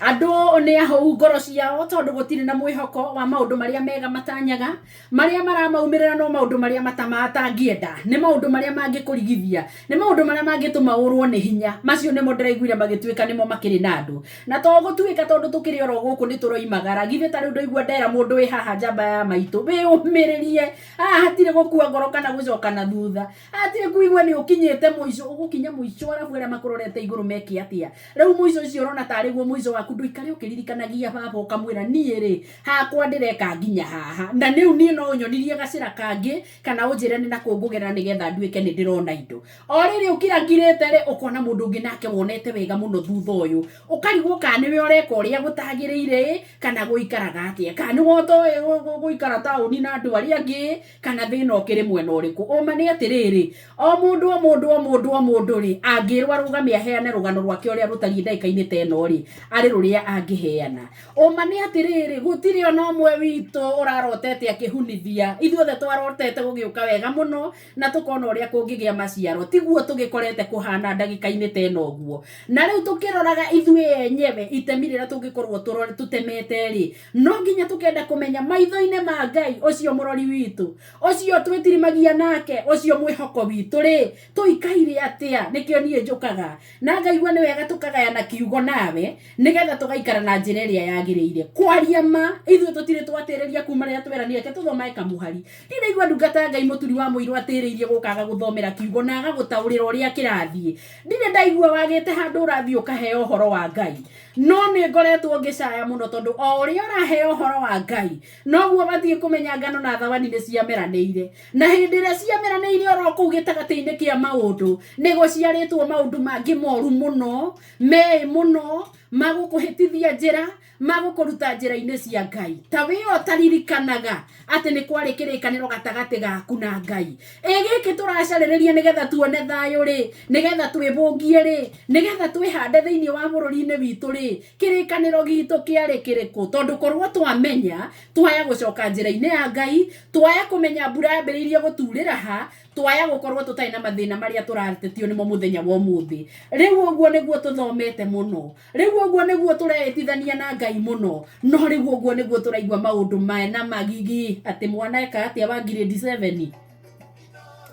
Andũ nĩ ahũu ngoro ciao tondũ gũtirĩ na mwĩhoko wa maũndũ marĩa mega matanyaga, marĩa maramaumĩrĩra no maũndũ marĩa matangĩenda, nĩ maũndũ marĩa mangĩkũrigithia, nĩ maũndũ marĩa mangĩtũma ũrwo nĩ hinya. Macio nĩmo ndĩraiguire magĩtuĩka nĩmo makĩrĩ na andũ. Na to gũtuĩka tondũ tũkĩrĩ oro gũkũ nĩ tũroimagara, githĩ ta rĩu ndaigua ndera mũndũ wĩ haha njamba ya maitũ, wĩyũmĩrĩrie, haha hatirĩ gũkua ngoro kana gũcoka na thutha. Hatirĩ kũigua nĩ ũkinyĩte mũico, ũgũkinya mũico arabu arĩa makũrorete igũrũ meke atĩa? Rĩu mũico ũcio ũrona tarĩ guo mũico waku, ndũikare ũkĩririkanagia baba ũkamwĩra niĩ rĩ, hakwa ndĩreka nginya haha. Na rĩu niĩ no ũnyonirie gacĩra kangĩ kana ũnjĩre nĩ nakũ ngũgerera nĩgetha nduĩke nĩ ndĩrona indo. O rĩrĩ ũkirakirĩte rĩ, ũkona mũndũ ũngĩ nake wonete wega mũno thutha ũyũ. Ũkarigwo kana nĩwe ũreka ũrĩa gũtagĩrĩire ĩ, kana gũikaraga atĩa. Kana nĩwe ũtoĩ gũikara taũni na andũ arĩa angĩ ĩ, kana thĩna ũkĩrĩ mwena ũrĩkũ. Ũma nĩ atĩrĩrĩ, o mũndũ o mũndũ o mũndũ o mũndũ rĩ, angĩrwo arũgame aheane rũgano rwake ũrĩa rũtariĩ ndagĩka-inĩ ta ĩno rĩ, arĩ rũrĩa angĩheana. Ũma nĩ atĩrĩrĩ, gũtirĩ ona ũmwe witũ ũrarotete akĩhunithia. Ithuothe twarotete gũgĩũka wega mũno na tũkona ũrĩa kũngĩgĩa maciaro. Tiguo tũgĩkorete kũhana ndagĩka-inĩ ta ĩno ũguo. Na rĩu tũkĩroraga ithuĩ enyewe itemi rĩrĩa tũngĩkorwo tũtemete rĩ, no nginya tũkenda kũmenya maitho-inĩ ma Ngai ũcio mũrori witũ, ũcio twĩtirimagia nake, ũcio mwĩhoko witũ rĩ, tũikaire atĩa? Nĩkĩo niĩ njũkaga na ngaigua nĩ wega tũkagayana kiugo nawe nĩgetha tũgaikara na njĩra ĩrĩa yagĩrĩire. Kwaria ma, ithuĩ tũtirĩ twatĩrĩria kuma rĩrĩa tweranire, reke tũthomae kamũhari. Ndinaigua ndungata ya Ngai mũturi wa mũirũ atĩrĩirie gũka agagũthomera kiugo na agagũtaũrĩra ũrĩa kĩrathiĩ. Ndirĩ ndaigua wagĩte handũ ũrathiĩ ũkaheo ũhoro wa Ngai. No nĩ ngoretwo ngĩcaya mũno tondũ o ũrĩa ũraheo ũhoro wa Ngai, noguo ũbatiĩ kũmenya ngano na thawani nĩ ciameranĩire. Na hĩndĩ ĩrĩa ciameranĩire oro kũu gĩtagatĩ-inĩ kĩa maũndũ, nĩ gũciarĩtwo maũndũ mangĩ moru mũno, meĩ mũno, ma gũkũhĩtithia njĩra, ma gũkũruta njĩra-inĩ cia Ngai. Ta wĩyo ũtaririkanaga atĩ nĩ kwarĩ kĩrĩkanĩro gatagatĩ gaku na Ngai. Ĩ gĩkĩ tũracarĩrĩria nĩgetha tuone thayũ rĩ, nĩgetha twĩbũngie rĩ, nĩgetha twĩhande thĩinĩ wa bũrũri-inĩ witũ rĩ, kĩrĩkanĩro gitũ kĩarĩ kĩrĩkũ? Tondũ korwo twamenya, twaya gũcoka njĩra-inĩ ya Ngai, twaya kũmenya mbura yambĩrĩirie gũturĩra ha, twaya gũkorwo tũtarĩ na mathĩna marĩa tũratetio nĩmo mũthenya wa ũmũthĩ. Rĩu ũguo nĩguo tũthomete mũno. Rĩu ũguo nĩguo tũreĩtithania na Ngai mũno. No rĩu ũguo nĩguo tũraigua maũndũ mena magigi atĩ mwana eka atĩa wa grade 7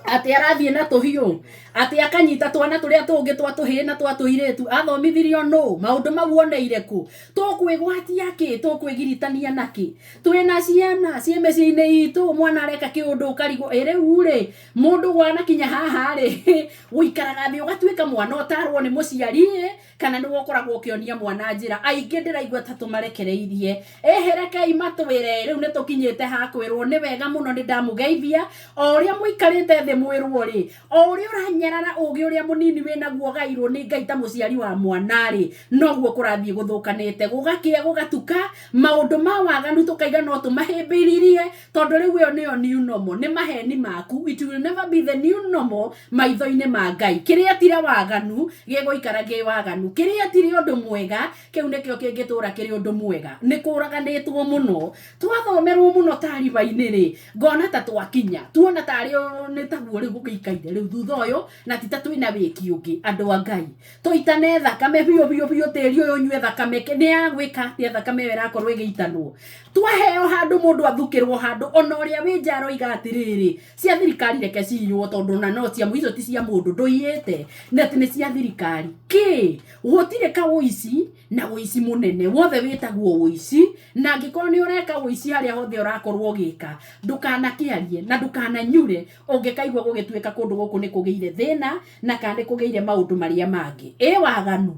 atĩ arathiĩ na tũhiũ atĩ akanyita twana tũrĩa tũngĩ twa tũhĩĩ na twa tũirĩtu athomithirio nũ maũndũ mau oneire kũ tũkwĩgwatia kĩ tũkwĩgiritania nakĩ twĩna ciana ciĩ mĩciĩ-inĩ itũ mwana areka kĩũndũ ũkarigwo ĩ rĩu rĩ mũndũ wanakinya haha rĩ gũikaraga thĩ ũgatuĩka mwana ũtarwo nĩ mũciari ĩ kana nĩwe ũkoragwo ũkĩonia mwana njĩra. Aingĩ ndĩraigua ta tũmarekereirie. Ĩhĩ rekei matwĩre, rĩu nĩ tũkinyĩte ha kwĩrwo nĩ wega mũno nĩ ndamũgeithia, o ũrĩa mũikarĩte thĩ mwĩrwo rĩ, o ũrĩa ũranyarara ũgĩ ũrĩa mũnini wĩnaguo ũgairwo nĩ Ngai ta mũciari wa mwana rĩ, noguo kũrathiĩ gũthũkanĩte, gũgakĩa gũgatuka, maũndũ ma waganu tũkaiga no tũmahĩmbĩririe, tondũ rĩu ĩyo nĩyo new normal, nĩ maheni maku, it will never be the new normal maitho-inĩ ma Ngai. Kĩrĩa tira waganu, gĩgũikara kĩ waganu. Kĩrĩa tirĩ ũndũ mwega, kĩu nĩkĩo kĩngĩtũra kĩrĩ ũndũ mwega. Nĩ kũraganĩtwo mũno. Twathomerwo mũno tariba-inĩ rĩ, ngona ta twakinya. Tuona tarĩ nĩ taguo rĩu gũgĩikaire rĩu thutha ũyũ, na ti ta twĩna wĩki ũngĩ, andũ a Ngai. Tũitane thakame biũ biũ biũ, tĩri ũyũ ũnyue thakame. Nĩ ya gwĩka atĩa thakame ĩyo ĩrakorwo ĩgĩitanwo? Twaheo handũ mũndũ athukĩrwo handũ, ona ũrĩa wĩ nja aroiga atĩrĩrĩ, cia thirikari reke ciywo tondũ ona no cia icio ti cia mũndũ ndũiyĩte na atĩ nĩ cia thirikari kĩ gũtirĩ ka ũici na ũici mũnene wothe wĩtagwo ũici na angĩkorwo nĩ ũreka ũici harĩa hothe ũrakorwo ũgĩka ndũkanakĩarie na ndũkananyure ũngĩkaigua gũgĩtuĩka kũndũ gũkũ nĩ kũgĩire thĩna na kana nĩ kũgĩire maũndũ marĩa mangĩ ĩ waganu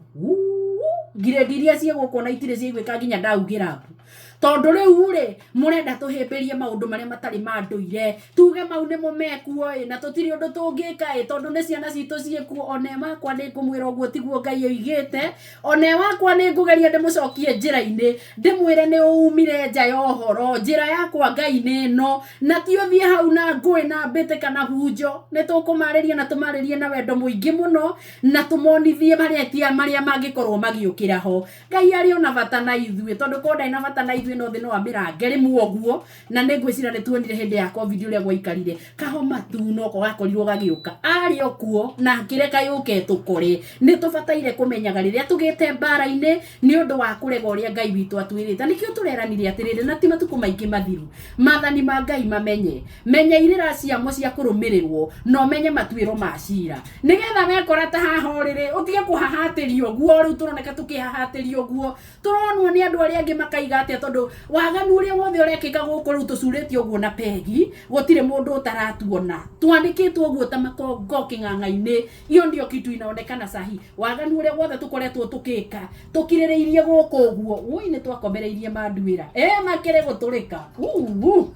ngirĩndi iria ciĩ gũkũ ona itirĩ ciaiguĩka nginya ndaugĩra mbu tondũ rĩu rĩ mũrenda tũhĩmbĩrie maũndũ marĩa matarĩ ma ndũire tuge mau nĩmo mekuo ĩ na tũtirĩ ũndũ tũngĩka ĩ tondũ nĩ ciana citũ ciĩkuo one wakwa nĩ ngũmwĩra ũguo tiguo Ngai oigĩte one wakwa nĩ ngũgeria ndĩmũcokie njĩra-inĩ ndĩmwĩre nĩ umire nja ya ũhoro njĩra yakwa Ngai nĩ ĩno na ti ũthiĩ hau na ngũĩ na mbĩtĩ kana hunjo nĩ tũkũmarĩria na tũmarĩrie na wendo mũingĩ mũno na tũmonithie marĩa marĩa mangĩkorwo magĩũkĩra ho Ngai arĩ ona bata na ithuĩ tondũ korwo ndarĩ na bata bata na ithuĩ, no thĩ no amĩrange rĩmwe ũguo. Na nĩ ngwĩciria nĩ tuonire hĩndĩ ya COVID ũrĩa gwaikarire, kahoma tu noko gakorirwo gagĩũka arĩ o kuo na akĩreka yũke tũkore. Nĩ tũbataire kũmenyaga rĩrĩa tũgĩte mbara-inĩ nĩ ũndũ wa kũrega ũrĩa Ngai witũ atwĩrĩte. Nĩkĩo tũreranire atĩrĩrĩ, na ti matukũ maingĩ mathiru, maathani ma Ngai mamenye, menya irĩra ciamo cia kũrũmĩrĩrwo, na ũmenye matuĩro ma cira, nĩgetha wekora ta haha ũrĩrĩ ũtige kũhahatĩrio ũguo. Rĩu tũroneka tũkĩhahatĩrio ũguo, tũronwo nĩ andũ arĩa angĩ makaiga atĩa, tondũ waganu ũrĩa wothe ũrekĩka gũkũ rĩu tũcurĩtio ũguo na pegi, gũtirĩ mũndũ ũtaratuona, twanĩkĩtwo ũguo ta makongo kĩng'ang'a-inĩ. Hiyo ndio kitu inaonekana sahi. Waganu ũrĩa wothe tũkoretwo tũkĩka tũkirĩrĩirie gũkũ ũguo, woi, nĩ twakomereirie manduĩra e makĩrĩ gũtũrĩka. Uu.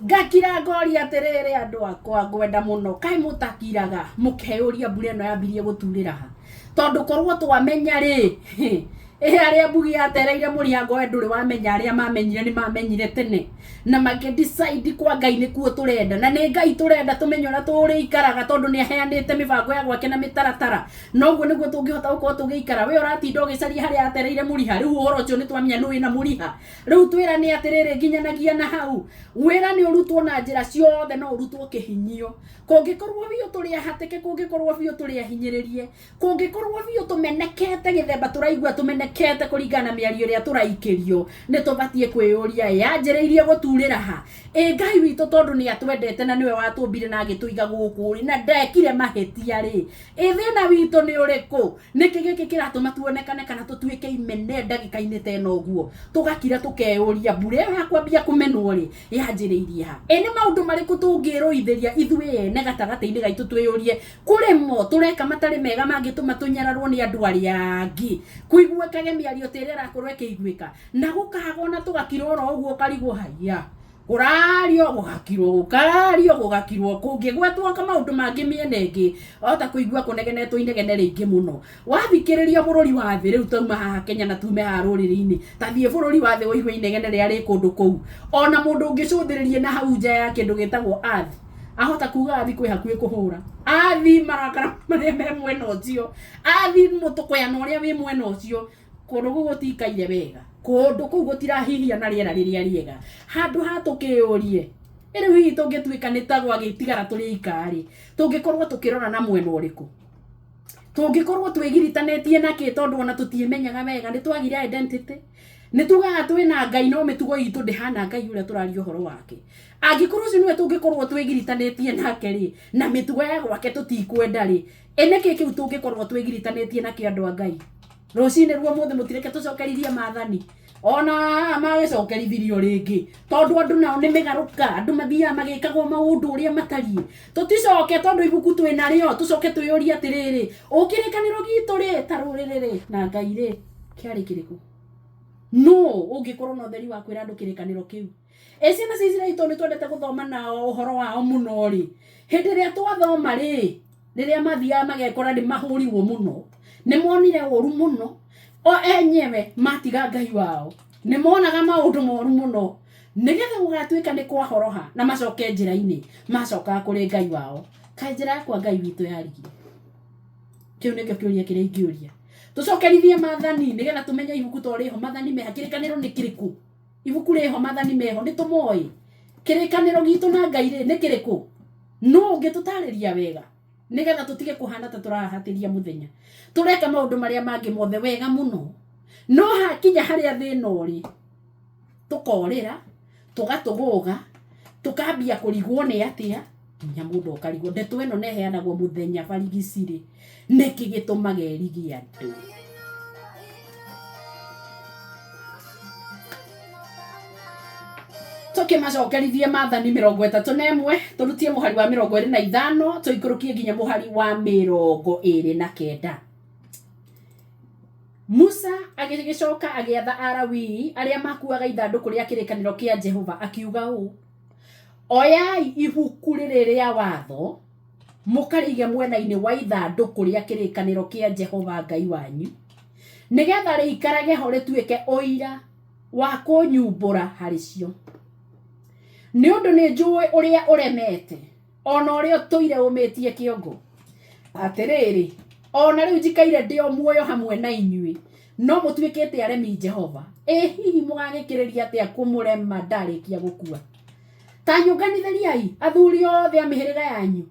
Ngakira ngoria atĩrĩrĩ, andũ akwa ngwenda mũno, kaĩ mũtakiraga mũkeyũria mbura ĩno yambirie gũturĩra ha? Tondũ korwo twamenya rĩ, ĩ arĩa mbugi yatereire mũriango, we ndũrĩ wamenya. Arĩa mamenyire nĩ mamenyire tene na makĩ decide kwa Ngai nĩkuo tũrenda, na nĩ Ngai tũrenda tũmenye ũrĩa tũrĩikaraga, tondũ nĩ aheanĩte mĩbango ya gwake na mĩtaratara, na ũguo nĩguo tũngĩhota gũkorwo tũgĩikara. We ũratinda ũgĩcaria harĩa yatereire mũriha, rĩu ũhoro ũcio nĩ twamenya nĩ wĩna mũriha. Rĩu twĩrane atĩrĩrĩ, nginyanagia na hau, wĩra nĩ ũrutwo na njĩra ciothe, no ũrutwo kĩhinyio. Kũngĩkorwo biũ tũrĩ ahatĩke, kũngĩkorwo biũ tũrĩ ahinyĩrĩrie, kũngĩkorwo biũ tũmenekete gĩthemba tũraigua tũmenekete kũringana na mĩario ĩrĩa tũraikĩrio, nĩ tũbatiĩ kwĩyũria yanjĩrĩirie gũturĩra ha. Ĩ Ngai witũ, tondũ nĩ atwendete na nĩwe watũmbire na agĩtũiga gũkũ rĩ, na ndekire mahĩtia rĩ, ĩ thĩna witũ nĩ ũrĩkũ? Nĩkĩ gĩkĩ kĩratũma tuonekane kana tũtuĩke imene ndagĩka-inĩ ta ĩno ũguo? Tũgakira tũkeyũria mbura ĩyo ya kwambia kũmenwo rĩ, yanjĩrĩirie ha? Ĩ nĩ maũndũ marĩkũ tũngĩrũithĩria ithuĩ ene gatagatĩ-inĩ gaitũ, twĩyũrie kũrĩ mo tũreka matarĩ mega mangĩtũma tũnyararwo nĩ andũ arĩa angĩ, kũiguĩkage mĩario ta ĩrĩa ĩrakorwo ĩkĩiguĩka, na gũkaga ona tũgakira oro ũguo, ũkarigwo haiya, kũrario gũgakirwo, gũkarario gũgakirwo, kũngĩgwetwo maũndũ mangĩ mĩena ĩngĩ wahota kũigua kũnegenetwo inegene rĩingĩ mũno. Wathikĩrĩria bũrũri wa thĩ, rĩu tauma haha Kenya na tume haha rũrĩrĩ-inĩ, ta thiĩ bũrũri wa thĩ ũigue inegene rĩrĩa rĩ kũndũ kũu. Ona mũndũ ũngĩcũthĩrĩrie na hau nja ya kĩndũ gĩtagwo earth ahota kuga athi kwĩ hakuhĩ kũhũra athi marakara marĩa me mwena ũcio, athi mũtũkũyano ũrĩa wĩ mwena ũcio. Kũndũ kũu gũtikaire wega, kũndũ kũu gũtirahihia na rĩera rĩrĩa rĩega. Handũ ha tũkĩyũrie, ĩ rĩu hihi tũngĩtuĩka nĩ ta gwagĩtigara tũrĩ aika rĩ, tũngĩkorwo tũkĩrora na mwena ũrĩkũ? Tũngĩkorwo twĩgiritanĩtie na kĩ? Tondũ ona tũtiĩmenyaga wega, nĩ twagire identity. Nĩ tugaga twĩna Ngai, no mĩtugo itũ ndĩhana Ngai ũrĩa tũraria ũhoro wake. Angĩkorwo ũcio nĩwe tũngĩkorwo twĩgiritanĩtie nake rĩ, na mĩtugo ya gwake tũtikwenda rĩ, ĩ nĩkĩ kĩu tũngĩkorwo twĩgiritanĩtie nakĩo, andũ a Ngai? Rũcinĩ ruo mũthĩ mũtireke tũcokerithie maathani, ona magĩcokerithirio rĩngĩ, tondũ andũ nao nĩ mĩgarũka, andũ mathiaga magĩkagwo maũndũ ũrĩa matariĩ. Tũticoke, tondũ ibuku twĩ narĩo, tũcoke twĩyũrie atĩrĩrĩ, ũkĩrĩkanĩro gitũ rĩ ta rũrĩrĩ rĩ na Ngai rĩ, kĩarĩ kĩrĩkũ? Nũ ũngĩkorwo na ũtheri wa kwĩra andũ kĩrĩkanĩro kĩu? Ĩ ciana cia Isiraeli, tondũ nĩ twendete gũthoma nao ũhoro wao mũno rĩ, hĩndĩ ĩrĩa twathoma rĩ, rĩrĩa mathiaga magekora nĩ mahũrirwo mũno, nĩ monire ũru mũno o enyewe matiga Ngai wao, nĩ monaga maũndũ moru mũno, nĩgetha gũgatuĩka nĩ kwahoroha na macoke njĩra-inĩ, macokaga kũrĩ Ngai wao. Kaĩ njĩra yakwa Ngai witũ yarigire? Kĩu nĩkĩo kĩũria kĩrĩa ingĩũria. Tũcokerithie maathani nĩgetha tũmenye ibuku to rĩho, maathani meha, kĩrĩkanĩro nĩ kĩrĩkũ? Ibuku rĩho, maathani meho, nĩ tũmoĩ? Kĩrĩkanĩro gitũ na Ngai rĩ, nĩ kĩrĩkũ? Nũ ũngĩtũtarĩria wega nĩgetha tũtige kũhana ta tũrahatĩria mũthenya? Tũreka maũndũ marĩa mangĩ mothe wega mũno, no hakinya harĩa thĩna ũrĩ, tũkorĩra, tũgatũgũga, tũkambia kũrigwo nĩ atĩa, nginya mũndũ ũkarigwo ndeto ĩno neheanagwo mũthenya barigici rĩ, nĩkĩ gĩtũmaga ĩrigie andũ? Tũkĩmacokerithie maathani 31, tũrutie mũhari wa 25 tũikũrũkie nginya mũhari wa 29. Musa agĩgĩcoka agĩatha Alawii arĩa makuaga ithandũkũ rĩa kĩrĩkanĩro kĩa Jehova, akiuga ũũ: "Oyai ibuku rĩrĩ rĩa watho mũkarĩige mwena-inĩ wa ithandũkũ rĩa kĩrĩkanĩro kĩa Jehova Ngai wanyu, nĩgetha rĩikarage ho rĩtuĩke ũira wa kũnyumbũra harĩ cio. Nĩ ũndũ nĩ njũĩ ũrĩa ũremete, ona ũrĩa ũtũire ũmĩtie kĩongo. Atĩrĩrĩ, ona rĩu njikaire ndĩ o muoyo hamwe na inyuĩ, No mũtuĩkĩte aremi Jehova. Ĩ hihi mũgagĩkĩrĩria atĩa kũmũrema ndarĩkia gũkua? Ta nyũnganithĩriai athuri othe a mĩhĩrĩga yanyu,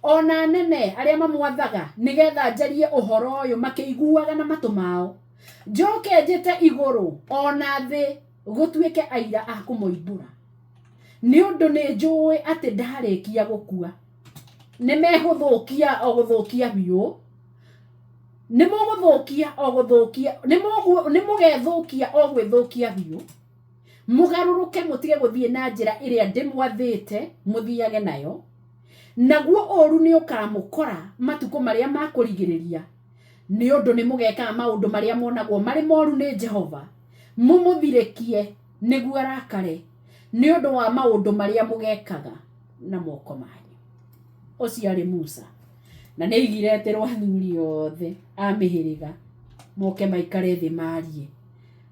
o na anene arĩa mamwathaga, nĩgetha njarie ũhoro ũyũ makĩiguaga na matũ mao. Njoke njĩte igũrũ o na thĩ gũtuĩke aira a kũmoimbũra. Nĩ ũndũ nĩ njũĩ atĩ ndarĩkia gũkua, nĩ megũthũkia o gũthũkia biũ. Nĩ mũgũthũkia o gũthũkia, nĩ mũgethũkia o gwĩthũkia biũ. Mũgarũrũke mũtige gũthiĩ na njĩra ĩrĩa ndĩmwathĩte mũthiage nayo, naguo ũũru nĩ ũkamũkora matukũ marĩa ma kũrigĩrĩria, nĩ ũndũ nĩ mũgekaga maũndũ marĩa monagwo marĩ moru nĩ Jehova, mũmũthirĩkie nĩguo arakare nĩ ũndũ wa maũndũ marĩa mũgekaga na moko manyu. Ũcio arĩ Musa, na nĩ aigire etĩrwo athuri othe a mĩhĩrĩga moke maikare thĩ marie.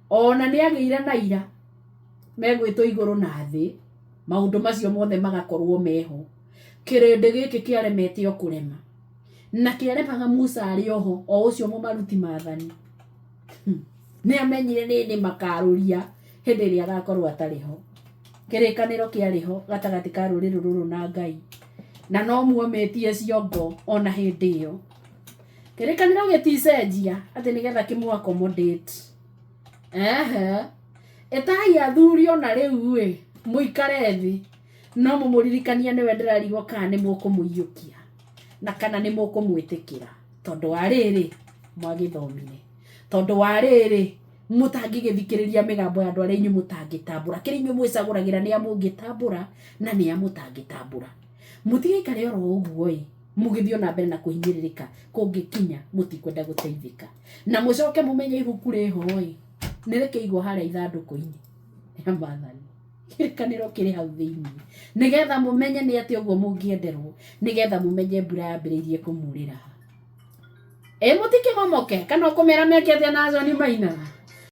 Ona nĩ agĩire na ira megwĩtwo igũrũ na thĩ, maũndũ macio mothe magakorwo meho. Kĩrĩndĩ gĩkĩ kĩaremete o kũrema, na kĩaremaga Musa arĩ oho, o ũcio mũmaruti maathani. Nĩ amenyire nĩ nĩ makarũria hĩndĩ ĩrĩa agakorwo atarĩ ho. Kĩrĩkanĩro kĩarĩ ho gatagatĩ ka rũrĩrĩ rũrũ na Ngai, na no muomĩtie ciongo ona hĩndĩ ĩyo. Kĩrĩkanĩro gĩticenjia atĩ nĩgetha kĩmũ accommodate. Ehe. Ĩtai athuri ona rĩu ĩ, mũikare thĩ, no mũmũririkanie nĩwe ndĩrarigwo kana nĩ mũkũmũiyũkia na kana nĩ mũkũmwĩtĩkĩra tondũ wa rĩrĩ mwagĩthomire, tondũ wa rĩrĩ mũtangĩgĩthikĩrĩria mĩgambo ya andũ arĩa inyuĩ mũtangĩtambũra, kĩrĩa inyuĩ mwĩcagũragĩra nĩ a mũngĩtambũra na nĩ a mũtangĩtambũra. Mũtigaikare oro ũguo ĩ, mũgĩthiĩ ona mbere na kũhinyĩrĩrĩka kũngĩkinya mũtikwenda gũteithĩka. Na mũcoke mũmenye ibuku rĩho ĩ, nĩ rĩkĩigwo harĩa ithandũkũ-inĩ rĩa maathani. Kĩrĩkanĩro kĩrĩ hau thĩinĩ. Nĩgetha mũmenye nĩ atĩa ũguo mũngĩenderwo, nĩgetha mũmenye mbura yambĩrĩirie kũmurĩra ha. Ĩ mũtikĩgomoke kana ũkũmera meke atĩa na John Maina?